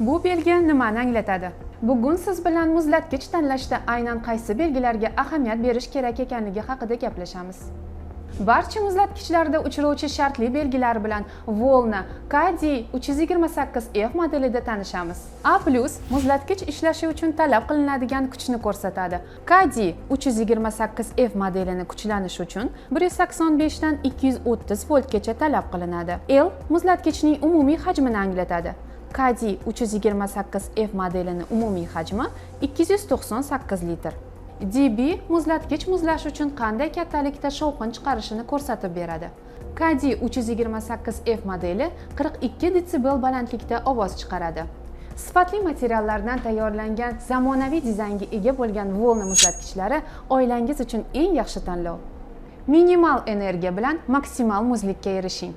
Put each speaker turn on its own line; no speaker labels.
Bu belgi nimani anglatadi? Bugun siz bilan muzlatgich tanlashda aynan qaysi belgilarga ahamiyat berish kerak ekanligi haqida gaplashamiz. Barcha muzlatgichlarda uchrovchi shartli belgilar bilan Volna KD 328F modelida tanishamiz. A+ muzlatgich ishlashi uchun talab qilinadigan kuchni ko'rsatadi. KD 328F modelini kuchlanish uchun 185 dan 230 voltgacha talab qilinadi. L muzlatgichning umumiy hajmini anglatadi. KD 328F modelini umumiy hajmi 298 litr. dB muzlatgich muzlash uchun qanday kattalikda shovqin chiqarishini ko'rsatib beradi. KD 328F modeli 42 detsibel balandlikda ovoz chiqaradi. Sifatli materiallardan tayyorlangan, zamonaviy dizaynga ega bo'lgan Volna muzlatgichlari oilangiz uchun eng yaxshi tanlov. Minimal energiya bilan maksimal muzlikka erishing.